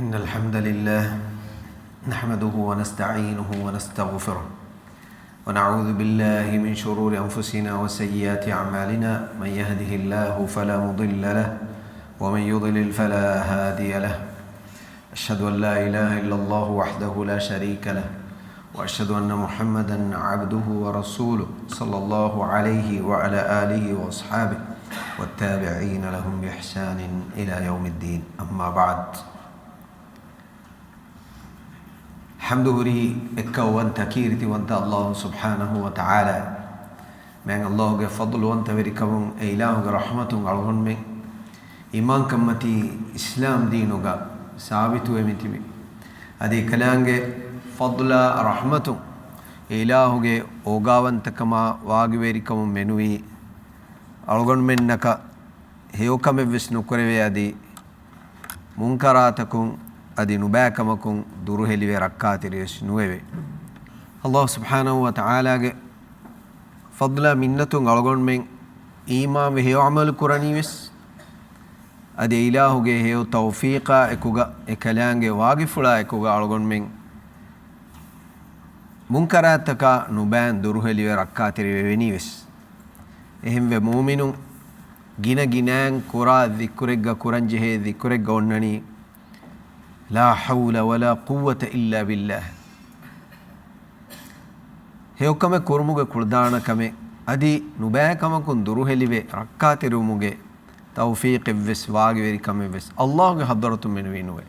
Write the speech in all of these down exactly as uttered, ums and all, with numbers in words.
إن الحمد لله نحمده ونستعينه ونستغفره، ونعوذ بالله من شرور أنفسنا وسيئات أعمالنا. من يهده الله فلا مضل له، ومن يضلل فلا هادي له. أشهد أن لا إله إلا الله وحده لا شريك له، وأشهد أن محمدا عبده ورسوله، صلى الله عليه وعلى آله وأصحابه والتابعين لهم بإحسان إلى يوم الدين. أما بعد. ޙަމްދު ހުރީ އެއްކައުވަންތަ ކީރިތިވަންތަ ﷲ ސުބްޙާނަހޫ ވަތަޢާލާ. މާތް ﷲގެ ފަޟްލުވަންތަވެރިކަމުން، އެ އިލާހުގެ ރަޙްމަތުން އަޅުގަނޑުމެން އީމާންކަންމަތީ އިސްލާމް ދީނުގަ ސާބިތުވެމި ތިބި. އަދި އެކަލާނގެ ފަޟްލާ ރަޙްމަތުން، އެ އިލާހުގެ އޯގާވަންތަކަމާ ވާގިވެރިކަމުން މެނުވީ އަޅުގަނޑުމެންނަކަށް ހެޔޮކަމެއްވެސް ނުކުރެވޭ، އަދި މުންކަރާތަކުން އަދި ނުބައިކަމަކުން ދުރުހެލިވެ ރައްކާތެރިވެސް ނުވެވޭ. ﷲ ސުބްޙާނަހޫ ވަތަޢާލާގެ ފަޟްލާ މިންނަތުން އަޅުގަނޑުމެން އީމާންވެ ހެޔޮ ޢަމަލު ކުރަނީވެސް، އަދި އެ އިލާހުގެ ހެޔޮ ތައުފީޤާ އެކުގަ، އެ ކަލާނގެ ވާގިފުޅާ އެކުގަ އަޅުގަނޑުމެން މުންކަރާތަކާ ނުބައިން ދުރުހެލިވެ ރައްކާތެރިވެވެނީވެސް. އެހެންވެ، މުއުމިނުން ގިނަ ގިނައިން ކުރާ ޛިކުރެއްގަ ކުރަންޖެހޭ ޛިކުރެއްގަ އޮންނަނީ، لا حول ولا قوة إلا بالله. ހެޔޮކަމެއް ކުރުމުގެ ކުޅަދާނަކަމެއް، އަދި ނުބައިކަމަކުން ދުރުހެލިވެ ރައްކާތެރިވުމުގެ ތައުފީޤެއްވެސް ވާގިވެރިކަމެއްވެސް ﷲގެ ޙަޟްރަތުން މެނުވީ ނުވޭ.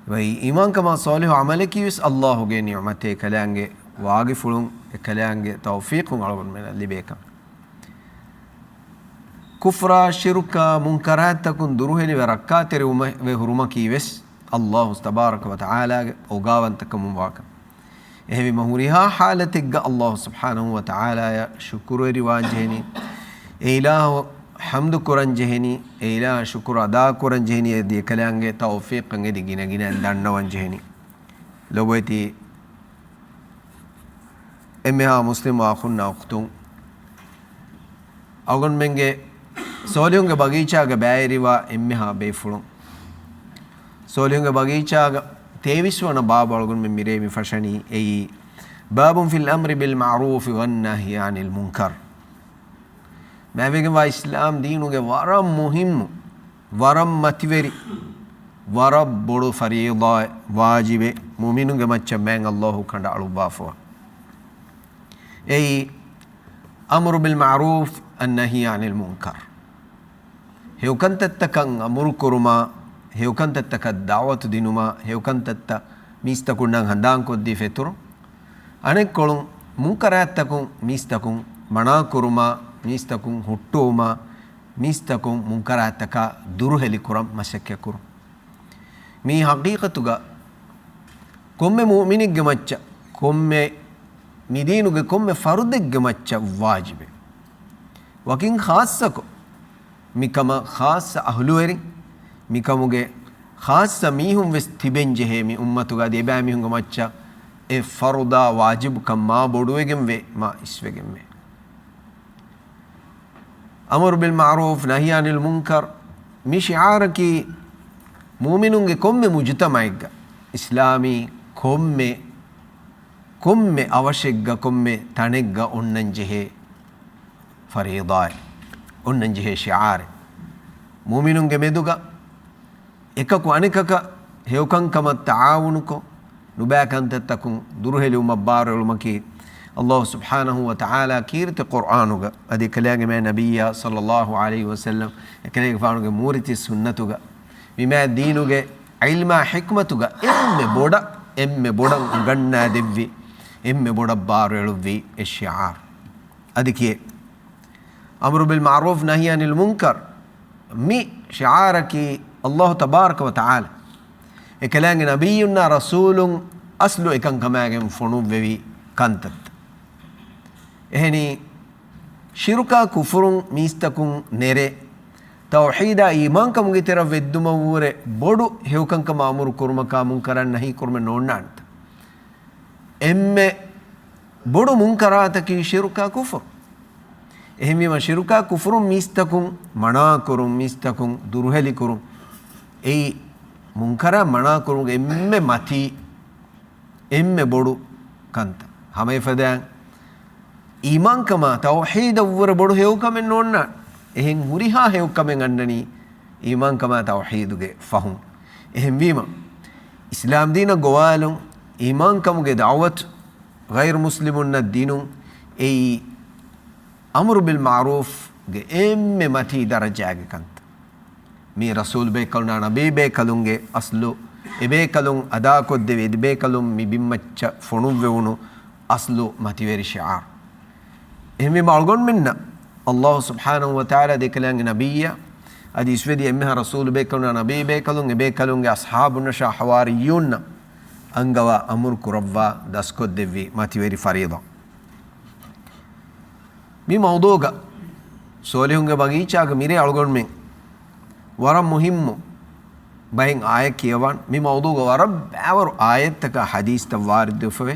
އެއީ އީމާންކަމާ ޞާލިޙު ޢަމަލަކީވެސް ﷲގެ ނިޢުމަތޭ، ކަލާނގެ ވާގިފުޅުން އެ ކަލާނގެ ތައުފީޤުން އަޅުގަނޑުމެންނަށް ލިބޭކަން. ކުފްރާ، ޝިރުކާ، މުންކަރާތްތަކުން ދުރުހެލިވެ ރައްކާތެރިވުމެ-، ވެ ހުރުމަކީވެސް ﷲ ތަބާރަކަ ވަތަޢާލާގެ އޯގާވަންތަކަމުން ވާކަން. އެހެންވީމަ ހުރިހާ ޙާލަތެއްގަ ﷲ ސުބްޙާނަހޫ ވަތަޢާލާޔަށް ޝުކުރުވެރިވާންޖެހެނީ، އެ އިލާހު ޙަމްދު ކުރަންޖެހެނީ، އެ އިލާހަށް ޝުކުރު އަދާކުރަންޖެހެނީ، އަދި އެކަލާނގެ ތައުފީޤަށް އެދި ގިނަގިނައިން ދަންނަވަންޖެހެނީ. ލޮބުވެތި އެންމެހާ މުސްލިމް އަޚުންނާ އުޚްތުން، އަޅުގަނޑުމެންގެ ސޯލިހުންގެ ބަގީޗާގަ ބައިވެރިވާ އެންމެހާ ބޭފުޅުން، ސޯލިހުންގެ ބަގީޗާގަ ތޭވީސް ވަނަ ބާބު އަޅުގަނޑުމެން މިރޭ މި ފަށަނީ. އެއީ، باب في الأمر بالمعروف والنهي عن المنكر. މާތްވެގެންވާ އިސްލާމް ދީނުގެ ވަރަށް މުހިއްމު، ވަރަށް މަތިވެރި، ވަރަށް ބޮޑު ފަރީޟާއެއް، ވާޖިބެއް، މުއުމިނުންގެ މައްޗަށް މާތް ﷲ ކަނޑައަޅުއްވާފަވާ. އެއީ، الأمر بالمعروف والنهي عن المنكر. ހެޔޮކަންތައްތަކަށް އަމުރު ކުރުމާ، ހެޔޮކަންތައްތަކަށް ދަޢުވަތު ދިނުމާ، ހެޔޮކަންތައްތައް މީސްތަކުންނަށް ހަނދާންކޮށްދީ ފެތުރުން. އަނެއްކޮޅުން، މުންކަރާތްތަކުން މީސްތަކުން މަނާކުރުމާ، މީސްތަކުން ހުއްޓުވުމާ، މީސްތަކުން މުންކަރާތްތަކާ ދުރުހެލިކުރަން މަސައްކަތްކުރުން. މީ ޙަޤީޤަތުގަ ކޮންމެ މުއުމިނެއްގެ މައްޗަށް، ކޮންމެ މިދީނުގެ ކޮންމެ ފަރުދެއްގެ މައްޗަށް ވާޖިބެއް. ވަކިން ޚާއްޞަކޮށް، މިކަމަށް ޚާއްޞަ އަހުލުވެރިން، މިކަމުގެ ޚާއްޞަ މީހުން ވެސް ތިބެންޖެހޭ މި އުއްމަތުގަ. އަދި އެބައިމީހުންގެ މައްޗަށް އެ ފަރުދާ ވާޖިބުކަން މާ ބޮޑުވެގެންވޭ، މާ އިސްވެގެންވޭ. الأمر بالمعروف والنهي عن المنكر، މި ޝިޢާރަކީ މުއުމިނުންގެ ކޮންމެ މުޖުތަމަޢެއްގަ، އިސްލާމީ ކޮންމެ، ކޮންމެ އަވަށެއްގަ، ކޮންމެ ތަނެއްގަ އޮންނަންޖެހޭ ފަރީޟާއެއް، އޮންނަންޖެހޭ ޝިޢާރެއް. މުއުމިނުންގެ މެދުގަ އެކަކު އަނެކަކަށް ހެޔޮކަންކަމަށް ތަޢާވުނުކޮށް، ނުބައި ކަންތައްތަކުން ދުރުހެލިވުމަށް ބާރުއެޅުމަކީ، ﷲ ސުބްޙާނަހޫ ވަތަޢާލާ ކީރިތި ޤުރްއާނުގަ އަދި ކަލޭގެ މާތް ނަބިއްޔާ ޞައްލައްލާހު ޢަލައިހި ވަސައްލަމް އެކަލޭގެފާނުގެ މޫރިތި ސުންނަތުގަ، މި މާތް ދީނުގެ ޢިލްމާ ޙިކްމަތުގަ އެންމެ ބޮޑަށް، އެންމެ ބޮޑަށް އުނގަންނާދެއްވި، އެންމެ ބޮޑަށް ބާރުއެޅުއްވި އެ ޝިޢާރު. އަދި ކިޔޭ، الأمر بالمعروف والنهي عن المنكر، މި ޝިޢާރަކީ ﷲ ތަބާރަކަ ވަތަޢާލާ އެކަލާނގެ ނަބިއްޔުންނާ ރަސޫލުން އަސްލު އެކަންކަމާގެން ފޮނުއްވެވި ކަންތައްތައް. އެހެނީ، ޝިރުކާ ކުފުރުން މީސްތަކުން ނެރެ، ތައުޙީދާ އީމާންކަމުގެ ތެރަށް ވެއްދުމަށްވުރެ ބޮޑު ހެޔޮކަންކަމަށް އަމުރު ކުރުމަކާ މުންކަރާތް ނަހީ ކުރުމެއް ނޯންނާނެތަ؟ އެންމެ ބޮޑު މުންކަރާތަކީ ޝިރުކާ ކުފުރު. އެހެންވީމަ، ޝިރުކާ ކުފުރުން މީސްތަކުން މަނާކުރުން، މީސްތަކުން ދުރުހެލިކުރުން، އެއީ މުންކަރާތް މަނާކުރުމުގެ އެންމެ މަތީ، އެންމެ ބޮޑު ކަންތައް. ހަމައެފަދައިން އީމާންކަމާ ތައުޙީދަށްވުރެ ބޮޑު ހެޔޮކަމެއް ނޯންނާނެ. އެހެން ހުރިހާ ހެޔޮކަމެއް އަންނަނީ އީމާންކަމާ ތައުޙީދުގެ ފަހުން. އެހެންވީމަ، އިސްލާމްދީނަށް ގޮވާލުން، އީމާންކަމުގެ ދަޢުވަތު، ޣައިރު މުސްލިމުންނަށް ދިނުން، އެއީ އަމުރު ބިލް މަޢުރޫފްގެ އެންމެ މަތީ ދަރަޖާގެ ކަންތައް. މީ ރަސޫލުބޭކަލުންނާ ނަބީބޭކަލުންގެ އަސްލު، އެބޭކަލުން އަދާކޮށްދެވި އެދިބޭކަލުން މި ބިންމައްޗަށް ފޮނުއްވެވުނު އަސްލު މަތިވެރި ޝިޢާރު. އެހެންވީމަ އަޅުގަނޑުމެންނަށް ﷲ ސުބްޙާނަހޫ ވަތަޢާލާ ދެކެލާނގެ ނަބިއްޔާ އަދި އިސްވެދިޔަ އެންމެހާ ރަސޫލުބޭކަލުންނާ ނަބީބޭކަލުން އެބޭކަލުންގެ އަޞްޙާބުންނަށާ ޙަވާރިއްޔޫންނަށް އަންގަވާ އަމުރު ކުރައްވާ ދަސްކޮށްދެއްވި މަތިވެރި ފަރީޟާ. މި މައުޟޫޢުގަ ޞާލިޙުންގެ ބަގީޗާގަ މިރޭ އަޅުގަނޑުމެން ވަރަށް މުހިއްމު ބައެއް އާޔަތް ކިޔަވާން. މި މައުޟޫޢުގަ ވަރަށް ބައިވަރު އާޔަތްތަކާ ޙަދީޘްތައް ވާރިދުވެފަވޭ.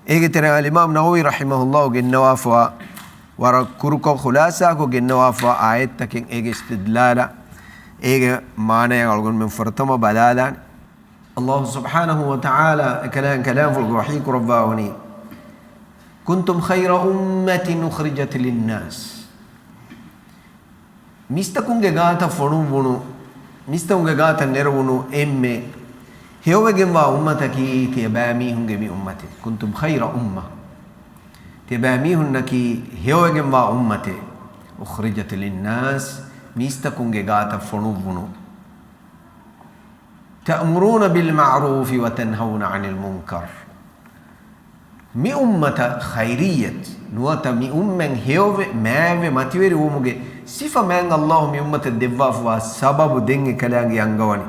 އޭގެ ތެރޭ އަލްއިމާމް ނަވަވީ ރަޙިމަހުﷲ ގެންނަވާފަވާ ވަރަށް ކުރުކޮށް ޚުލާޞާކޮށް ގެންނަވާފަވާ އާޔަތްތަކެއް އޭގެ އިސްތިދްލާލާ އޭގެ މާނަޔާ އަޅުގަނޑުމެން ފުރަތަމަ ބަލާލާނެ. ﷲ ސުބްޙާނަހޫ ވަތަޢާލާ އެކަލާނގެ ކަލާމްފުޅުގަ ވަޙީ ކުރައްވާވަނީ، كنتم خير أمة أخرجت للناس. މީސްތަކުންގެ ގާތަށް ފޮނުއްވުނު، މީސްތަކުންގެ ގާތަށް ނެރުވުނު އެންމެ ހެޔޮވެގެންވާ އުއްމަތަކީ ތިޔަބައިމީހުންގެ މި އުއްމަތެއް. كنتم خير أمة. ތިޔަބައިމީހުންނަކީ ހެޔޮވެގެންވާ އުއްމަތެއް. أخرجت للناس، މީސްތަކުންގެ ގާތަށް ފޮނުއްވުނު. تأمرون بالمعروف وتنهون عن المنكر. މި އުއްމަތަށް ޚައިރިއްޔަތު ނުވަތަ މި އުއްމަތް ހެޔޮވެ، މާތްވެ، މަތިވެރިވުމުގެ ސިފަ މާތް ﷲ މި އުއްމަތަށް ދެއްވާފަވާ ސަބަބު ދެން އެކަލާނގެ އަންގަވަނީ.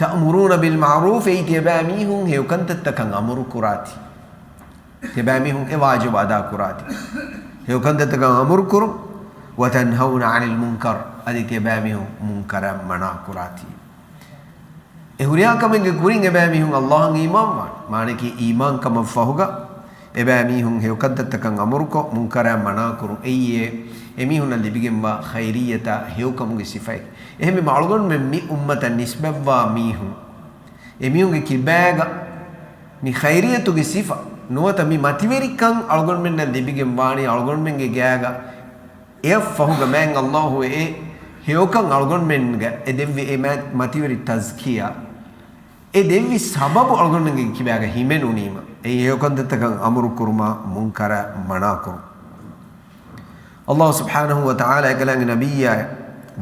تأمرون بالمعروف، އެއީ ތިޔަބައިމީހުން ހެޔޮކަންތައްތަކަށް އަމުރު ކުރާތީ. ތިޔަބައިމީހުން އެ ވާޖިބު އަދާ ކުރާތީ. ހެޔޮކަންތައްތަކަށް އަމުރު ކުރުން، وتنهون عن المنكر، އަދި ތިޔަބައިމީހުން މުންކަރަށް މަނާ ކުރާތީ. އެ ހުރިހާ ކަމެއްގެ ކުރިން އެބައިމީހުން ﷲ އަށް އީމާންވާން. މާނައަކީ އީމާންކަމަށް ފަހުގަ އެބައިމީހުން ހެޔޮކަންތައްތަކަށް އަމުރުކޮށް، މުންކަރާތް މަނާކުރުން. އެއީ އެ އެމީހުންނަށް ލިބިގެންވާ ޚައިރިއްޔަތާ ހެޔޮކަމުގެ ސިފައެއް. އެހެންވީމަ އަޅުގަނޑުމެން މި އުއްމަތަށް ނިސްބަތްވާ މީހުން، އެމީހުންގެ ކިބާގަ މި ޚައިރިއްޔަތުގެ ސިފަ ނުވަތަ މި މަތިވެރިކަން އަޅުގަނޑުމެންނަށް ލިބިގެން ވާނީ އަޅުގަނޑުމެންގެ ގާގަ އެއަށް ފަހުގަ މާތް ﷲ އެ ހެޔޮކަން އަޅުގަނޑުމެންގަ އެ ދެއްވި އެ މާތް މަތިވެރި ތަޒްކިޔާ، އެ ދެއްވި ސަބަބު އަޅުގަނޑުމެންގެ ކިބާގަ ހިމެނުނީމަ، އެއީ ހެޔޮކަންތައްތަކަށް އަމުރު ކުރުމާ، މުންކަރާތް މަނާ ކުރުން. ﷲ ސުބްޙާނަހޫ ވަތަޢާލާ އެކަލާނގެ ނަބިއްޔާ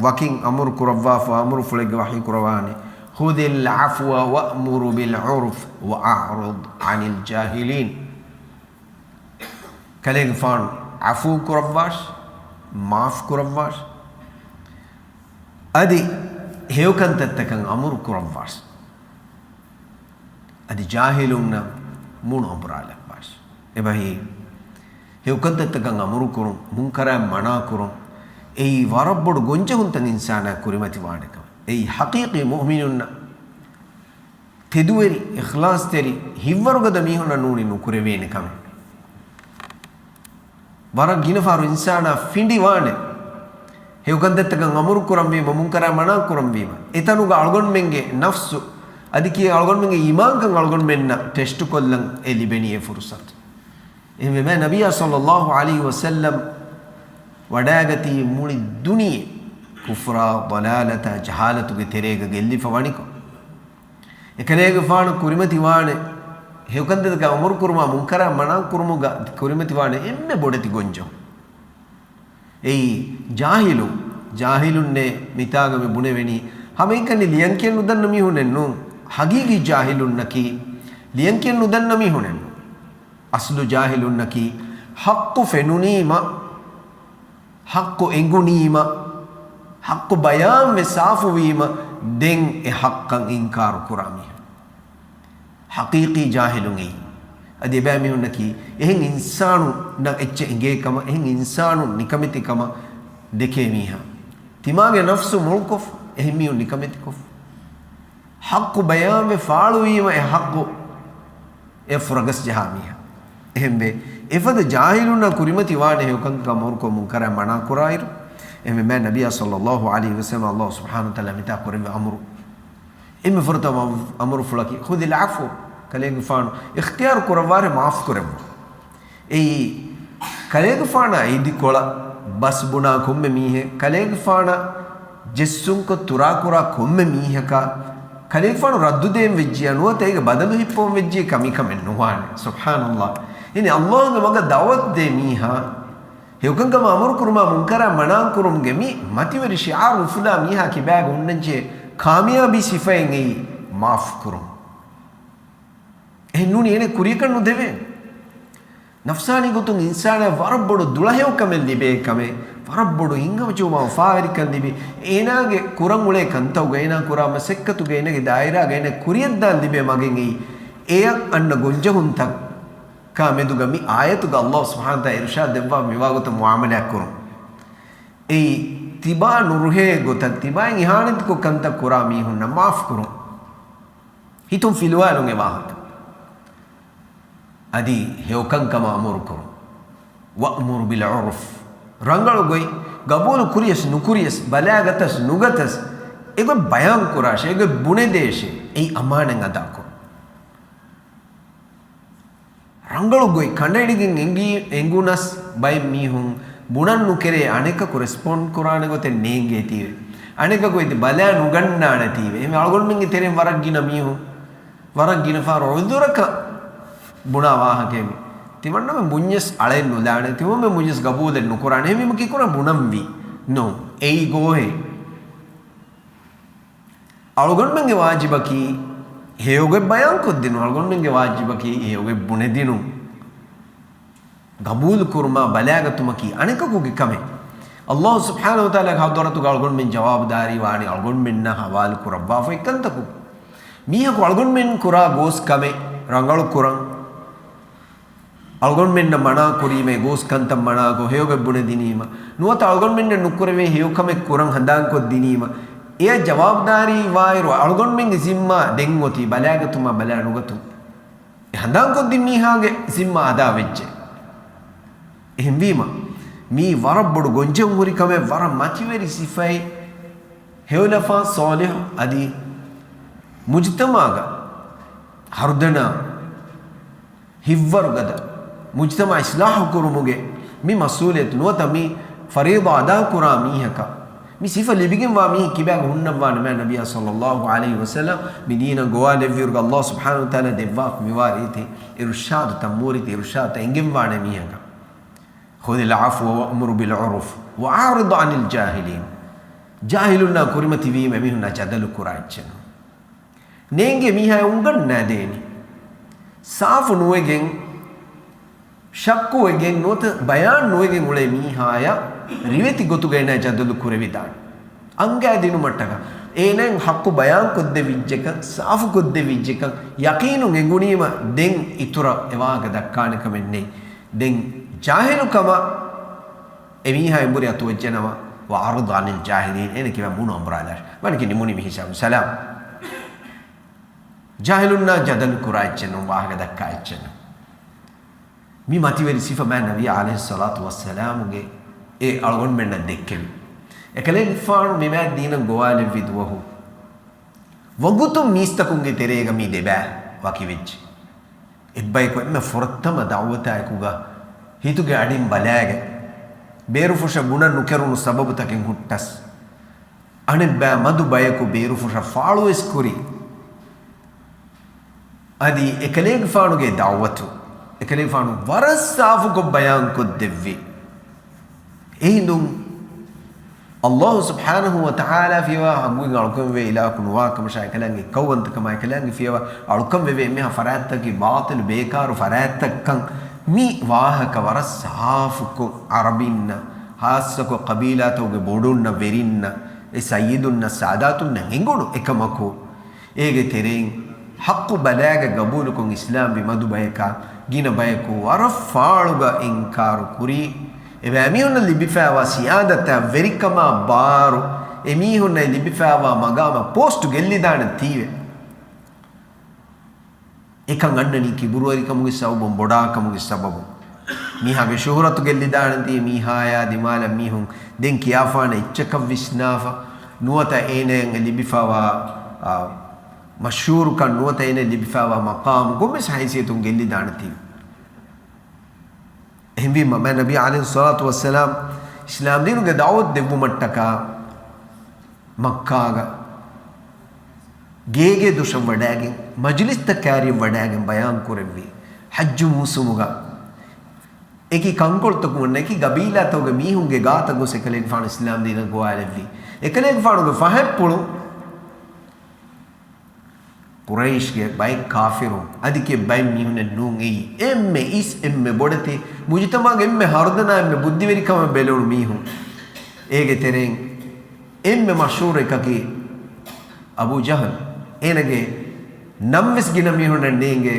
ވަކިން އަމުރު ކުރައްވާފަ އަމުރުފުޅެއްގެ ވަޙީ ކުރަވާނެ، خذ العفو وأمر بالعرف وأعرض عن الجاهلين. ކަލޭގެފާނު ޢަފޫ ކުރައްވާށި، މާފް ކުރައްވާށި، އަދި ހެޔޮކަންތައްތަކަށް އަމުރު ކުރައްވާށި، އަދި ޖާހިލުންނަށް މޫނު އަނބުރާލައްވާށި. އެބަހީ، ހެޔޮކަންތައްތަކަށް އަމުރު ކުރުން، މުންކަރާތް މަނާ ކުރުން، އެއީ ވަރަށް ބޮޑު ގޮންޖެހުންތައް އިންސާނާ ކުރިމަތިވާނެ ކަމެއް. އެއީ ޙަޤީޤީ މުއުމިނުންނަށް، ތެދުވެރި، އިޚްލާޞްތެރި، ހިތްވަރުގަދަ މީހުންނަށް ނޫނީ ނުކުރެވޭނެ ކަމެއް. ވަރަށް ގިނަފަހަރު އިންސާނާ ފިނޑިވާނެ، ހެޔޮކަންތައްތަކަށް އަމުރު ކުރަންވީމަ، މުންކަރާތް މަނާ ކުރަންވީމަ. އެތަނުގަ އަޅުގަނޑުމެންގެ ނަފްސު، އަދި ކިޔޭ އަޅުގަނޑުމެންގެ އީމާންކަން އަޅުގަނޑުމެންނަށް ޓެސްޓުކޮށްލަން އެ ލިބެނީ އެ ފުރުޞަތު. އެހެންވެ، މާތް ނަބިއްޔާ ޞައްލައްލާހު ޢަލައިހި ވަސައްލަމް ވަޑައިގަތީ މުޅި ދުނިޔެ ކުފްރާ، ޟަލާލަތާ، ޖަހާލަތުގެ ތެރޭގަ ގެއްލިފަ ވަނިކޮށް، އެކަލޭގެފާނު ކުރިމަތިވާނެ، ހެޔޮކަންތައްތަކަށް އަމުރުކުރުމާ، މުންކަރާތް މަނާ ކުރުމުގަ ކުރިމަތިވާނެ އެންމެ ބޮޑެތި ގޮންޖެހުން. އެއީ، ޖާހިލުން، ޖާހިލުންނޭ މިތާގަ މި ބުނެވެނީ، ހަމައެކަނި ލިޔަންކިޔަން ނުދަންނަ މީހުނެއް ނޫން. ޙަޤީޤީ ޖާހިލުންނަކީ، ލިޔަންކިޔަން ނުދަންނަ މީހުނެއް ނޫން. އަޞްލު ޖާހިލުންނަކީ، ޙައްޤު ފެނުނީމަ، ޙައްޤު އެނގުނީމަ، ޙައްޤު ބަޔާންވެ ސާފުވީމަ، ދެން އެ ޙައްޤަށް އިންކާރު ކުރާ މީހުން. ޙަޤީޤީ ޖާހިލުން އެއީ. އަދި އެބައިމީހުންނަކީ، އެހެން އިންސާނުންނަށް އެއްޗެއް އެނގޭ ކަމަށް، އެހެން އިންސާނުން ނިކަމެތި ކަމަށް ދެކޭ މީހާ. ތިމާގެ ނަފްސު މޮޅުކޮށް، އެހެން މީހުން ނިކަމެތިކޮށް. ޙައްޤު ބަޔާންވެ ފާޅުވީމަ، އެ ޙައްޤު އެ ފުރަގަސް ޖަހާ މީހާ. އެހެންވެ، އެފަދަ ޖާހިލުންނާ ކުރިމަތިވާނެ ހެޔޮކަންކަން އަމުރުކޮށް މުންކަރާތް މަނާ ކުރާއިރު، އެމެ މާ ނަބިޔާ ޞައްލައްލާހު ޢަލައިހި ވަސައްލަމަ ﷲ ސުބްޙާނަހޫ ވަތަޢާލާ މިތާ ކުރެއްވި އަމުރު. އެންމެ ފުރަތަމަ އަމުރުފުޅަކީ، ޚުޛިލް ޢަފްވަ، ކަލޭގެފާނު އިޚްތިޔާރު ކުރައްވާރޭ މާފު ކުރެއްވުން. އެއީ، ކަލޭގެފާނާ އިދިކޮޅަށް ބަސް ބުނާ ކޮންމެ މީހެއް، ކަލޭގެފާނަށް ޖެއްސުންކޮށް ތުރާކުރާ ކޮންމެ މީހަކާ، ކަލޭގެފާނު ރައްދުދޭން ވެއްޖިޔާ ނުވަތަ އޭގެ ބަދަލު ހިއްޕަވަން ވެއްޖިޔާ ކަމެއް ނުވާނެ. ސުބްޙާނަﷲ. އެންމެ ﷲގެ މަގަށް ދަޢުވަތު ދޭ މީހާ، ހެޔޮކަންކަމަށް އަމުރު ކުރުމާ މުންކަރާ މަނާ ކުރުމުގެ މި މަތިވެރި ޝިޢާރު އުފުލާ މީހާ ކިބާގަ ހުންނަންޖެހޭ ކާމިޔާބީ ސިފައެއް އެއީ މާފު ކުރުން. އެހެން ނޫނީ އޭނަ ކުރިޔަކަށް ނުދެވޭނެ. ނަފްސާނީ ގޮތުން އިންސާނާ ވަރަށް ބޮޑު ދުޅަހެޔޮކަމެއް ލިބޭ ކަމެއް، ވަރަށް ބޮޑު ހިތްހަމަޖެހުމާ އުފާވެރިކަން ލިބި، އޭނާގެ ކުރަން އުޅޭ ކަންތައުގަ، އޭނާ ކުރާ މަސައްކަތުގަ، އޭނާގެ ދާއިރާގަ އޭނާ ކުރިޔަށްދާން ލިބޭ މަގެއް އެއީ، އެޔަށް އަންނަ ގޮންޖެހުންތައް ކާ މެދުގަ މި އާޔަތުގަ ﷲ ސުބްޙާނަހޫ ވަތަޢާލާ އިރުޝާދު ދެއްވާ މިވާގޮތަށް މުޢާމަލާތް ކުރުން. އެއީ، ތިބާ ނުރުހޭ ގޮތަށް، ތިބާއިން އިހާނެތިކޮށް ކަންތައް ކުރާ މީހުންނަށް މާފު ކުރުން. ހިތުން ފިލުވާލުން އެ ވާހަކަ. އަދި ހެޔޮކަންކަމަށް އަމުރު ކުރުން. وَأْمُرْ بِالْعُرْفِ. ރަނގަޅު ގޮތް، ގަބޫލު ކުރިޔަސް ނުކުރިޔަސް، ބަލާގަތަސް ނުގަތަސް، އެގޮތް ބަޔާން ކުރާށޭ، އެގޮތް ބުނެދޭށޭ، އެއީ އަމާނަތް އަދާކުރުން. ރަނގަޅު ގޮތް ކަނޑައެޅިގެން އެނގީ، އެނގުނަސް ބައެއް މީހުން ބުނަން ނުކެރޭ، އަނެކަކު ރެސްޕޮންޑް ކުރާނެ ގޮތެއް ނޭނގޭތީވެ. އަނެކަކު އެދި ބަލާ ނުގަންނާނެތީވެ. އެހެން އަޅުގަނޑުމެންގެ ތެރެއިން ވަރަށް ގިނަ މީހުން، ވަރަށް ގިނަ ފަހަރު ޢުޛުރަކަށް ބުނާ ވާހަކައެއް މީ. ތިމަންނަމެން ބުންޏަސް އަޅައެއް ނުލާނެ، ތިމަންމެން ބުންޏަސް ގަބޫލެއް ނުކުރާނެ. އެހެންވީމަ ކީކުރާން ބުނަންވީ. ނޫން. އެއީ ގޯހެއް. އަޅުގަނޑުމެންގެ ވާޖިބަކީ ހެޔޮގޮތް ބަޔާންކޮށްދިނުން، އަޅުގަނޑުމެންގެ ވާޖިބަކީ ހެޔޮގޮތް ބުނެދިނުން. ގަބޫލުކުރުމާ ބަލާގަތުމަކީ އަނެކަކުގެ ކަމެއް. ﷲ ސުބްޙާނަހޫ ވަތަޢާލާގެ ޙަޟްރަތުގަ އަޅުގަނޑުމެން ޖަވާބުދާރީ ވާނީ އަޅުގަނޑުމެންނާ ހަވާލު ކުރައްވާފައި ކަންތަކުން. މީހަކު އަޅުގަނޑުމެން ކުރާ ގޯސް ކަމެއް ރަނގަޅު ކުރަން، އަޅުގަނޑުމެންނަށް މަނާ ކުރީމަ، ގޯސް ކަންތައް މަނާކޮށް، ހެޔޮގޮތް ބުނެދިނީމަ، ނުވަތަ އަޅުގަނޑުމެންނަށް ނުކުރެވޭ ހެޔޮކަމެއް ކުރަން ހަނދާންކޮށްދިނީމަ، އެޔަށް ޖަވާބުދާރީ ވާއިރު އަޅުގަނޑުމެންގެ ޒިންމާ ދެން އޮތީ ބަލާގަތުމާ ބަލާ ނުގަތުން. އެ ހަނދާންކޮށްދިން މީހާގެ ޒިންމާ އަދާވެއްޖެ. އެހެންވީމަ، މީ ވަރަށް ބޮޑު ގޮންޖެހުން ހުރި ކަމެއް، ވަރަށް މަތިވެރި ސިފައެއް. ހެޔޮލަފާ ޞާލިޙު އަދި މުޖްތަމަޢުގަ ހަރުދަނާ ހިތްވަރުގަދަ މުޖްތަމަޢު އިޞްލާޙު ކުރުމުގެ މި މަސްއޫލިއްޔަތު ނުވަތަ މި ފަރީޟާ އަދާކުރާ މީހަކަށް، މި ސިފަ ލިބިގެންވާ މީހެއް ކިބާގަ ހުންނައްވާނެ؟ މާތް ނަބިއްޔާ ޞައްލައްލާހު ޢަލައިހި ވަސައްލަމް މި ދީނަށް ގޮވާލެއްވިއިރުގަ ﷲ ސުބްޙާނަހޫ ވަތަޢާލާ ދެއްވާ މިވާ ރީތި އިރުޝާދުތައް، ނޫރީތި އިރުޝާދުތައް އެނގެންވާނެ މީހަކަށް. خذ العفو وأمر بالعرف وأعرض عن الجاهلين. ޖާހިލުންނާ ކުރިމަތިވީމަ އެމީހުންނާ ޖަދަލު ކުރާ އެއްޗެއް ނޫން. ނޭނގޭ މީހާ އުނގަންނާދޭނީ. ސާފު ނުވެގެން، ޝައްކުވެގެން ނުވަތަ ބަޔާން ނުވެގެން އުޅޭ މީހާޔަށް ރިވެތި ގޮތުގައި ނާ ޖަދަލު ކުރެވިދާނެ. އަންގާދިނުމަށްޓަކާ އޭނައަށް ޙައްޤު ބަޔާން ކޮށްދެވިއްޖެކަން، ސާފު ކޮށްދެވިއްޖެކަން ޔަޤީނުން އެނގުނީމަ ދެން އިތުރަށް އެވާހަކަ ދައްކާނެ ކަމެއް ނެތް. ދެން ޖާހިލުކަމަށް އެމީހާ އެނބުރި އަތުވެއްޖެނަމަ، وأعرض عن الجاهلين، އޭނަ ކިބާ މޫނު އަނބުރާލާށޭ. ވަނިކި ނިމުނީ މި ހިސާބު. ސަލާމް. ޖާހިލުންނާ ޖަދަލު ކުރާ އެއްޗެއް ނޫން، ވާހަކަ ދައްކާ އެއްޗެއް ނޫން. މި މަތިވެރި ސިފަ މާތް ނަބިއްޔާ ޢަލައިހިއްޞަލާތު ވައްސަލާމުގެ އެ އަޅުގަނޑުމެންނަށް ދެއްކެވި. އެކަލޭގެފާނު މި މާތް ދީނަށް ގޮވާލެއްވި ދުވަހު ވަގުތުން މީސްތަކުންގެ ތެރޭގަ މީ ދެބައި ވަކިވެއްޖެ. އެއްބަޔަކު އެންމެ ފުރަތަމަ ދަޢުވަތާއެކުގަ ހިތުގެ އަޑިން ބަލާގެން، ބޭރުފުށަށް ބުނަން ނުކެރުނު ސަބަބުތަކެއް ހުއްޓަސް، އަނެއްބައި މަދު ބަޔަކު ބޭރުފުށަށް ފާޅުވެސް ކުރި. އަދި އެކަލޭގެފާނުގެ ދަޢުވަތު އެކަލޭގެފާނު ވަރަށް ސާފުކޮށް ބަޔާންކޮށްދެއްވި. އެހިނދުން ﷲ ސުބްޙާނަހޫ ވަތަޢާލާ ފިޔަވާ ހައްގުގެ އަޅުކަންވެވޭ އިލާހަކު ނުވާ ކަމަށާ، އެކަލާނގެ އެއްކައުވަންތަކަމާ، އެކަލާނގެ ފިޔަވާ އަޅުކަންވެވޭ އެންމެހާ ފަރާތްތަކަކީ ބާޠިލު ބޭކާރު ފަރާތްތައްކަން. މި ވާހަކަ ވަރަށް ސާފުކޮށް، ޢަރަބިންނަށް، ޚާއްޞަކޮށް ޤަބީލާތަކުގެ ބޮޑުންނަށް، ވެރިންނަށް، އެ ސައްޔިދުންނަށް، ސާދާތުންނަށް އެނގުނު. އެކަމަކު، އޭގެ ތެރެއިން ޙައްޤު ބަލާގަ ގަބޫލުކޮށް އިސްލާމްވި މަދު ބަޔަކާ، ގިނަ ބަޔަކު ވަރަށް ފާޅުގަ އިންކާރު ކުރީ. އެބައިމީހުންނަށް ލިބިފައިވާ ސިޔާދަތާ ވެރިކަމާ ބާރު، އެމީހުންނަށް ލިބިފައިވާ މަގާމަށް ޕޯސްޓު ގެއްލިދާނެ ތީވެ. އެކަން އަންނަނީ ކިބުރުވެރިކަމުގެ ސަބަބުން، ބޮޑާކަމުގެ ސަބަބުން. މީހާގެ ޝުހުރަތު ގެއްލިދާނެތީ، މީހާޔާ ދިމާލަށް މީހުން ދެން ކިޔާފާނެ އެއްޗަކަށް ވިސްނާފަ، ނުވަތަ އޭނައަށް ލިބިފަވާ، އާ، މަޝްހޫރުކަން، ނުވަތަ އޭނަ ލިބިފަވާ މަޤާމު، ކޮންމެސް ހައިސިއްޔަތުން ގެއްލިދާނެތީ. އެހެންވީމަ، މާތް ނަބީ ޢަލައިހިއްޞަލާތު ވައްސަލާމް އިސްލާމްދީނުގެ ދަޢުވަތު ދެއްވުމަށްޓަކާ މައްކާގަ ގޭގޭ ދޮށަށް ވަޑައިގެން، މަޖިލިސްތައް ކާރިއަށް ވަޑައިގެން ބަޔާން ކުރެއްވި. ޙައްޖު މޫސުމުގަ އެކި ކަންކޮޅުތަކުން އެކި ގަބީލާތަކުގެ މީހުންގެ ގާތަށް ގޮސް އެކަލޭގެފާނު އިސްލާމްދީނަށް ގޮވާލެއްވި. އެކަލޭގެފާނުގެ ފަހަތްޕުޅު ޤުރައިޝްގެ ބައެއް ކާފިރުން، އަދި ކިޔެއް ބައެއް މީހުންނެއް ނޫން އެއީ. އެންމެ އިސް، އެންމެ ބޮޑެތި، މުޖުތަމަޢުގެ އެންމެ ހަރުދަނާ، އެންމެ ބުއްދިވެރިކަމަށް ބެލުނު މީހުން. އޭގެ ތެރެއިން އެންމެ މަޝްހޫރު އެކަކީ އަބޫ ޖަހަލް. އޭނަގެ ނަންވެސް ގިނަ މީހުންނަށް ނޭނގޭ،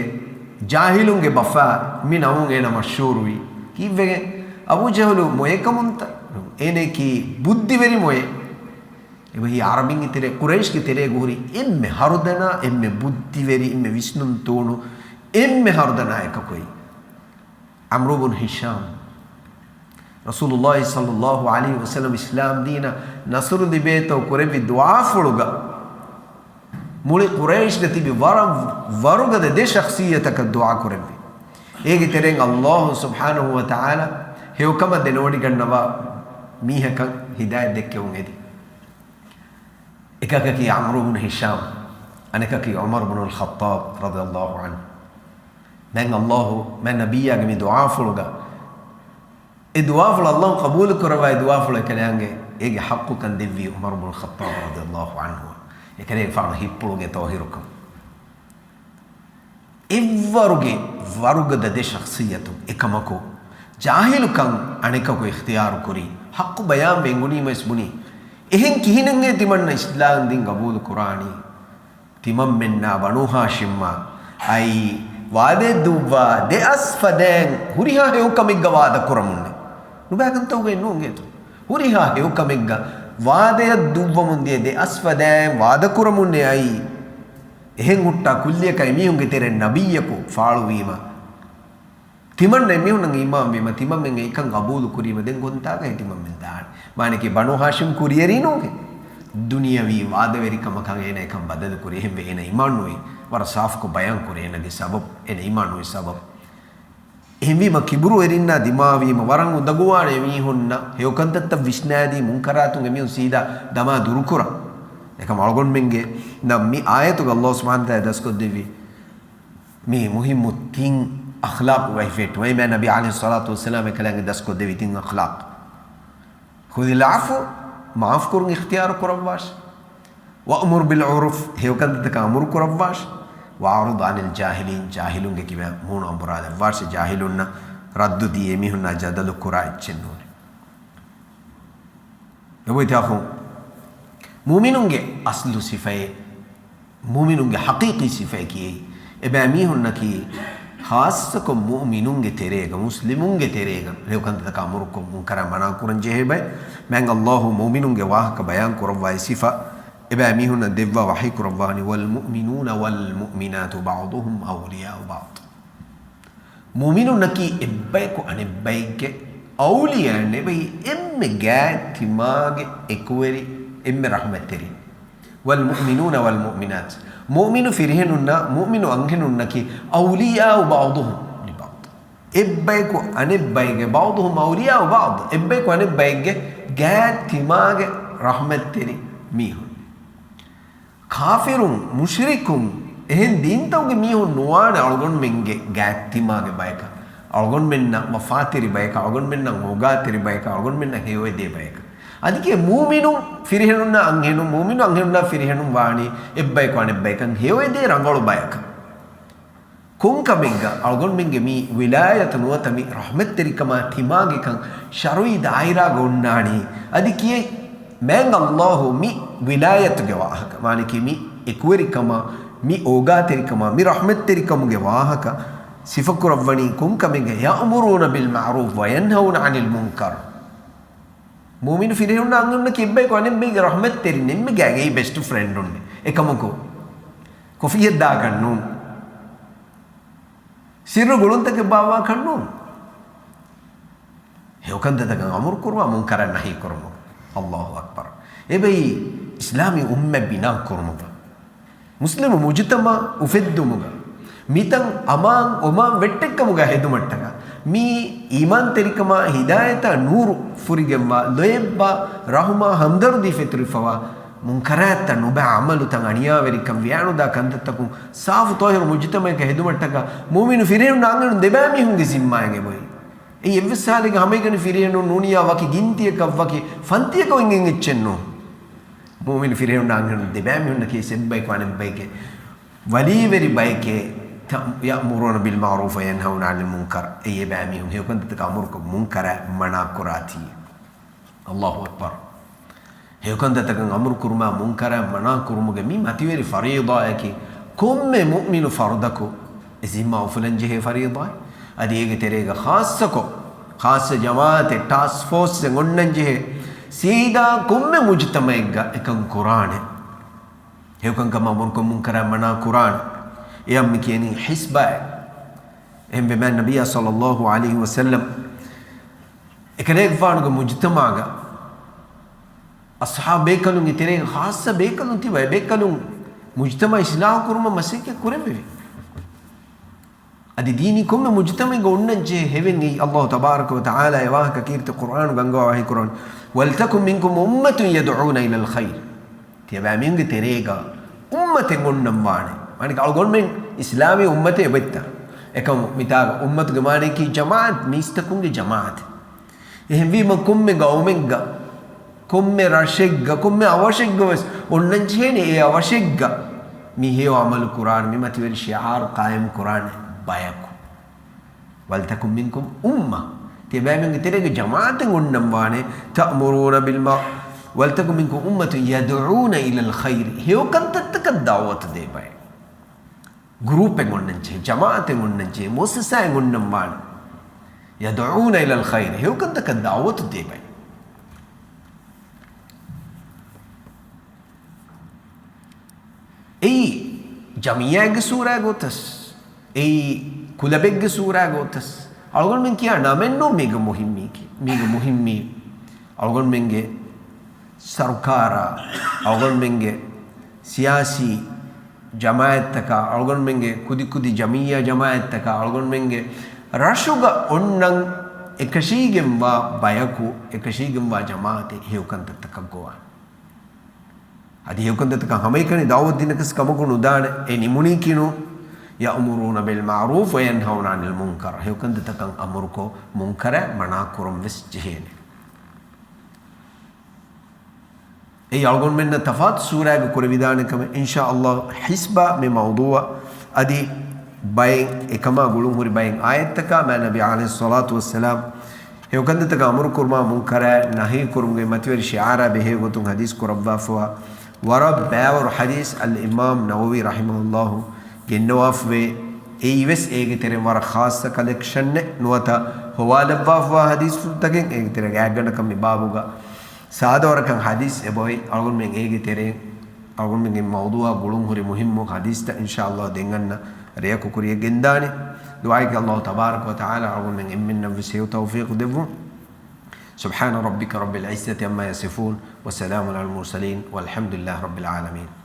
ޖާހިލުންގެ ބަފާ މި ނަމުން އޭނަ މަޝްހޫރުވީ. ކީއްވެގެން؟ އަބޫ ޖަހަލު މޮޔަކަމުންތަ؟ އޭނައަކީ ބުއްދިވެރި މޮޔެއް. އެބަހީ ޢަރަބިންގެ ތެރޭ، ޤުރައިޝްގެ ތެރޭގަ ހުރި އެންމެ ހަރުދަނާ، އެންމެ ބުއްދިވެރި، އެންމެ ވިސްނުން ތޫނު، އެންމެ ހަރުދަނާ އެކަކު އެއީ. ޢަމްރު ބުން ހިޝާމް. ރަސޫލުﷲ ޞައްލަﷲ ޢަލައިހި ވަސައްލަމަ އިސްލާމްދީނަށް ނަޞްރު ލިބޭތޯ ކުރެއްވި ދުޢާފުޅުގަ މުޅި ޤުރައިޝްގަ ތިބި ވަރަށް ވަރުގަދަ ދެ ޝަޚްޞިއްޔަތަކަށް ދުޢާ ކުރެއްވި. އޭގެ ތެރެއިން ﷲ ސުބްޙާނަހޫ ވަތަޢާލާ ހެޔޮކަމަށް ދެނެވޮޑިގަންނަވާ މީހަކަށް ހިދާޔަތް ދެއްކެވުން އެދި. އެކަކަކީ ޢަމްރު ބުން ހިޝާމް، އަނެކަކީ ޢުމަރު ބުނުލް ޚައްޠާބް ރަޟިޔަﷲ ޢަންހު. ދެން ﷲ މާތް ނަބިއްޔާގެ މި ދުޢާފުޅުގަ، އެ ދުޢާފުޅު ﷲ ޤަބޫލު ކުރައްވާ އެ ދުޢާފުޅު އެކަލާނގެ އޭގެ ޙައްޤުކަން ދެއްވީ ޢުމަރު ބުނުލް ޚައްޠާބް ރަޟިޔަﷲ ޢަންހު. އެކަލޭގެފާނު ހިތްޕުޅުގެ ޠާހިރުކަން. އެއްވަރުގެ ވަރުގަދަ ދެ ޝަޚްޞިއްޔަތު އެކަމަކު، ޖާހިލުކަން އަނެކަކު އިޚްތިޔާރު ކުރީ، ޙައްޤު ބަޔާންވެ އެނގުނީމަ ވެސް ބުނީ. އެހެން ކިހިނެއްހޭ ތިމަންނަ އިސްލާމް ދީން ގަބޫލު ކުރާނީ؟ ތިމަންމެންނާ ބަނޫ ހާޝިމްއާ އައީ ވާދައެއް ދުއްވާ ދެ އަސް ފަދައިން ހުރިހާ ހެޔޮކަމެއްގަ ވާދަ ކުރަމުންނެ. ނުބައިކަންތަކުގައެއް ނޫން އެތު. ހުރިހާ ހެޔޮކަމެއްގަ ވާދައަށް ދުއްވަމުން ދިޔަ ދެ އަސް ފަދައިން ވާދަ ކުރަމުންނެ އައީ. އެހެން ހުއްޓާ ކުއްލިއަކަށް އެމީހުންގެ ތެރެއިން ނަބިއްޔަކު ފާޅުވީމަ، ތިމަންނަ އެމީހުންނަށް އީމާންވީމަ، ތިމަންމެން އެކަން ޤަބޫލު ކުރީމަ، ދެން ކޮންތާކަށް ތިމަންމެން ދާނީ؟ މާނައަކީ ބަނޫ ހާޝިމް ކުރިއެރީ ނޫން. ދުނިޔަވީ ވާދަވެރިކަމަކަށް އޭނަ އެކަން ބަދަލު ކުރީ. އެހެންވެ އޭނަ އީމާންވީ ވަރަށް ސާފުކޮށް ބަޔާން ކުރޭ އޭނަގެ ސަބަބު، އޭނަ އީމާންވީ ސަބަބު. އެހެންވީމަ ކިބުރުވެރިންނާ ދިމާވީމަ ވަރަށް އުނދަގޫވާނެ އެމީހުންނަށް ހެޔޮކަންތައްތައް ވިސްނާދީ މުންކަރާތުން އެމީހުން ސީދާ ދަމާ ދުރުކުރަން. އެކަމް އަޅުގަނޑުމެންގެ ނަމް މި އާޔަތުގަ ﷲ ސުބްޙާނަހޫ ވަތަޢާލާ ދަސްކޮށްދެއްވި މި މުހިއްމު ތިން އަޚްލާޤުގައި ފެއްޓުމަށް މާތް ނަބީ ޢަލައިހިއްޞަލާތު ވައްސަލާމް އެކަލާނގެ ދަސްކޮށްދެއްވި ތިން އަޚްލާޤު. خذ العفو، މާފުކުރުން އިޚްތިޔާރު ކުރައްވާށި. وأمر بالعرف، ހެޔޮކަންތައްތަކަށް އަމުރު ކުރައްވާށި. وأعرض عن الجاهلين، ޖާހިލުންގެ ކިބައިން މޫނު އަނބުރާލައްވާށި. ޖާހިލުންނަށް ރައްދު ދީ އެމީހުންނާ ޖަދަލު ކުރާ އެއްޗެއް ނޫނޭ. އެބައޮތްތާކު މުއުމިނުންގެ އަސްލު ސިފައެއް، މުއުމިނުންގެ ޙަޤީޤީ ސިފައަކީ، އެބައިމީހުންނަކީ ޚާއްޞަކޮށް މުއުމިނުންގެ ތެރޭގަ، މުސްލިމުންގެ ތެރޭގަ، ހެޔޮކަންތައްތަކަށް އަމުރުކޮށް، މުންކަރާތް މަނާ ކުރަން ޖެހޭ ބައެއް. މާތް ﷲ މުއުމިނުންގެ ވާހަކަ ބަޔާން ކުރައްވާ އެ ސިފަ، އެބައިމީހުންނަށް ދެއްވާ ވަޙީ ކުރައްވާނީ، والمؤمنون والمؤمنات بعضهم أولياء بعض. މުއުމިނުންނަކީ އެއްބަޔަކު އަނެއްބައެއްގެ އައުލިޔާ ނެބައި، އެންމެ ގާތް ތިމާގެ އެކުވެރި، އެންމެ ރަޙްމަތްތެރި. والمؤمنون والمؤمنات، މުއުމިނު ފިރިހެނުންނާ މުއުމިނު އަންހެނުންނަކީ أولياء بعضهم لبعض، އެއްބަޔަކު އަނެއްބައެއްގެ، بعضهم أولياء بعض، އެއްބަޔަކު އަނެއްބައެއްގެ ގާތް ތިމާގެ ރަޙްމަތްތެރި މީހުން. ކާފިރުން، މުޝްރިކުން، އެހެން ދީންތަކުގެ މީހުން ނުވާނެ އަޅުގަނޑުމެންގެ ގާތްތިމާގެ ބަޔަކަށް، އަޅުގަނޑުމެންނަށް ވަފާތެރި ބަޔަކަށް، އަޅުގަނޑުމެންނަށް އޯގާތެރި ބަޔަކަށް، އަޅުގަނޑުމެންނަށް ހެޔޮއެދޭ ބަޔަކަށް. އަދި ކިޔެއް މުއުމިނުން ފިރިހެނުންނާ އަންހެނުން، މުއުމިނު އަންހެނުންނާ ފިރިހެނުން ވާނީ އެއްބަޔަކު އަނެއްބަޔަކަށް ހެޔޮއެދޭ ރަނގަޅު ބަޔަކަށް. ކޮންކަމެއްގަ އަޅުގަނޑުމެންގެ މި ވިލާޔަތު ނުވަތަ މި ރަޙްމަތްތެރިކަމާ ތިމާގެކަން ޝަރުޢީ ދާއިރާގަ އޮންނާނީ؟ އަދި ކިޔެއް މާތް ﷲ މި ވިލާޔަތުގެ ވާހަކަ، މާނައަކީ މި އެކުވެރިކަމާ، މި އޯގާތެރިކަމާ، މި ރަޙްމަތްތެރިކަމުގެ ވާހަކަ ސިފަކުރައްވަނީ ކޮންކަމެއްގަ؟ يأمرون بالمعروف وينهون عن المنكر. މުއުމިނު ފިރިހެނުންނާ އަންހެނުންނަކީ އެއްބަޔަކު އަނެއްބައެއްގެ ރަޙްމަތްތެރިން، އެންމެ ގާތް އެއީ ބެސްޓް ފްރެންޑުންނެއް. އެކަމަކު ކޮފިއެއް ދާކަށް ނޫން. ސިއްރު ގުޅުންތަކެއް ބާއްވާކަށް ނޫން. ހެޔޮކަންތައްތަކަށް އަމުރު ކުރުމާ، މުންކަރާތް ނަހީ ކުރުމުގަ. އައްލާހު އަކްބަރު. އެބައި އިސްލާމީ އުއްމަތް ބިނާ ކުރުމުގަ، މުސްލިމު މުޖުތަމަޢު އުފެއްދުމުގަ، މިތަން އަމާން އޮމާން ވެއްޓެއްކަމުގަ ހެދުމަށްޓަކާ، މީ އީމާންތެރިކަމާ ހިދާޔަތާ ނޫރު ފުރިގެންވާ، ލޯތްބާ ރަޙުމާ ހަމްދަރުދީ ފެތުރިފަވާ، މުންކަރާތްތައް ނުބައި އަމަލުތައް އަނިޔާވެރިކަން ވިޔާނުދާ ކަންތައްތަކުން ސާފު ޠާހިރު މުޖުތަމަޢެއްގަ ހެދުމަށްޓަކާ، މުއުމިނު ފިރިހެނުންނާ އަންހެނުން ދެބައިމީހުންގެ ޒިންމާއެއް އެބައޮތް. އެއީ އެއްވެސް ހާލެއްގަ ހަމައެކަނި ފިރިހެނުން ނޫނިއްޔާ ވަކި ގިންތިއަކަށް ވަކި ފަންތިއަކަށް އޮތް އެއްޗެއް ނޫން. މުއުމިނު ފިރިހެނުންނާ އަންހެނުން ދެބައިމީހުންނަކީ އެއްބަޔަކު އަނެއްބައެކޭ. ވަލީވެރި ބަޔެކޭ. ތަ-، يأمرون بالمعروف وينهون عن المنكر. އެއީ އެބައިމީހުން ހެޔޮކަންތައްތަކަށް އަމުރުކޮށް، މުންކަރާތް މަނާ ކުރާތީ. އައްލާހު އަކްބަރު. ހެޔޮކަންތައްތަކަށް އަމުރު ކުރުމާ، މުންކަރާތް މަނާ ކުރުމުގެ މި މަތިވެރި ފަރީޟާއަކީ، ކޮންމެ މުއުމިނު ފަރުދަކު އެ ޒިންމާ އުފުލަންޖެހޭ ފަރީޟާއެއް. އަދި އޭގެ ތެރޭގަ ޚާއްޞަކޮށް، ޚާއްޞަ ޖަމާޢަތެއް، ޓާސްކް ފޯސްއެއް އޮންނަންޖެހޭ، ސީދާ ކޮންމެ މުޖުތަމަޢެއްގަ އެކަން ކުރާނެ. ހެޔޮކަންކަމާ އަމުރުކޮށް، މުންކަރާތް މަނާ ކުރާނެ. އެއަށް މި ކިޔަނީ ޙިސްބާއޭ. އެހެންވީމާ ނަބިއްޔާ ޞައްލައްލާހު ޢަލައިހި ވަސައްލަމް އެކަލޭގެފާނުގެ މުޖުތަމަޢުގަ އަޞްޙާބު ބޭކަލުންގެ ތެރޭގަ ޚާއްޞަ ބޭކަލުން ތިބާ، އެ ބޭކަލުން މުޖުތަމަޢު އިޞްލާޙު ކުރުމަށް މަސައްކަތް ކުރެއްވެވި. އަދި ދީނީ ކޮންމެ މުޖުތަމަޢެއްގަ އޮންނަންޖެހޭ ހެވެން އެއީ އައްލާހު ތަބާރަކަ ވަތަޢާލާ އެ ވާހަކަ ކީރިތި ޤުރްއާނުގަ އަންގަވާ ވަޙީ ކުރަން، ولتكن منكم أمة يدعون إلى الخير. ތިޔަބައިމީހުންގެ ތެރޭގަ އުއްމަތެއް އޮންނަން ވާނެ. މާނައަކީ އަޅުގަނޑުމެން އިސްލާމީ އުއްމަތެއް އެބައްތަ؟ އެކަމު މިތާގަ އުއްމަތުގެ މާނައަކީ ޖަމާޢަތް، މީސްތަކުންގެ ޖަމާޢަތެއް. އެހެންވީމަ ކޮންމެ ގައުމެއްގަ، ކޮންމެ ރަށެއްގަ، ކޮންމެ އަވަށެއްގަ ވެސް އޮންނަން ޖެހޭނެ އެ އަވަށެއްގަ މި ހެޔޮ އަމަލު ކުރާނެ، މި މަތިވެރި ޝިޢާރު ޤާއިމް ކުރާނެ ބަޔަކު. ولتكن منكم أمة. ތިޔަބައިމީހުންގެ ތެރޭގަ ޖަމާޢަތެއް އޮންނަން ވާނެ. تأمرون بالمع-، ولتكن منكم أمة يدعون إلى الخير. ހެޔޮކަންތައްތަކަށް ދަޢުވަތު ދޭ ބައެއް. ގްރޫޕެއް އޮންނަން ޖެހޭ، ޖަމާޢަތެއް އޮންނަން ޖެހޭ، މުއައްސަސާއެއް އޮންނަން ވާނެ. يدعون إلى الخير. ހެޔޮކަންތަކަށް ދަޢުވަތު ދޭ ބައެއް. އެއީ ޖަމިއްޔާގެ ސޫރާގަ އޮތަސް، އެއީ ކުލަބެއްގެ ސޫރާގަ އޮތަސް، އަޅުގަނޑުމެން ކިޔާ ނަމެއްނޫން މީގަ މުހިއްމީކީ. މީގަ މުހިއްމީ އަޅުގަނޑުމެންގެ ސަރުކާރާ، އަޅުގަނޑުމެންގެ ސިޔާސީ ޖަމާޢަތްތަކާ، އަޅުގަނޑުމެންގެ ކުދިކުދި ޖަމިއްޔާ ޖަމާޢަތްތަކާ، އަޅުގަނޑުމެންގެ ރަށުގަ އޮންނަން އެކަށީގެންވާ ބަޔަކު، އެކަށީގެންވާ ޖަމާޢަތެއް ހެޔޮކަންތައްތަކަށް ގޮވާނެ. އަދި ހެޔޮކަންތައްތަކަށް ހަމައެކަނި ދަޢުވަތު ދިނަކަސް ކަމަކު ނުދާނެ. އެ ނިމުނީކީނު، يأمرون بالمعروف وينهون عن المنكر. ހެޔޮކަންތައްތަކަށް އަމުރުކޮށް، މުންކަރާތް މަނާ ކުރަން ވެސް ޖެހޭނެ. އެއީ އަޅުގަނޑުމެންނަށް ތަފާތު ސޫރާގަ ކުރެވިދާނެ ކަމެއް. އިންޝާ ﷲ ޙިސްބާ މި މައުޟޫޢަށް އަދި ބައެއް އެކަމާ ގުޅުން ހުރި ބައެއް އާޔަތްތަކާ މާތް ނަބީ ޢަލައިހިއްޞަލާތު ވައްސަލާމް ހެޔޮކަންތައްތަކަށް އަމުރު ކުރުމާ މުންކަރާތް ނަހީ ކުރުމުގެ މަތިވެރި ޝިޢާރާ ބެހޭ ގޮތުން ޙަދީޘް ކުރައްވާފަވާ ވަރަށް ބައިވަރު ޙަދީޘް އަލްއިމާމް ނަވަވީ ރަޙިމަހުﷲ ގެންނަވާފަވޭ. އެއީ ވެސް އޭގެ ތެރެއިން ވަރަށް ޚާއްޞަ ކަލެކްޝަނެއް ނުވަތަ ހޮވާލައްވާފަވާ ޙަދީޘްފުޅުތަކެއް. އޭގެ ތެރޭގަ ގާތްގަނޑަކަށް މި ބާބުގަ ސާދަވަރަކަށް ޙަދީޘް އެބައޮތް. އަޅުގަނޑުމެން އޭގެ ތެރެއިން އަޅުގަނޑުމެންގެ މައުޟޫޢާ ގުޅުން ހުރި މުހިއްމު ޙަދީޘްތައް އިންޝާ ﷲ ދެން އަންނަ ރެޔަކު ކުރިޔަށް ގެންދާނެ. ދުޢާއަކީ ﷲ ތަބާރަކަ ވަތަޢާލާ އަޅުގަނޑުމެން އެންމެންނަށް ވެސް ހެޔޮ ތައުފީޤު ދެއްވުން. سبحان ربك رب العزة عما يصفون وسلام على المرسلين والحمد لله رب العالمين.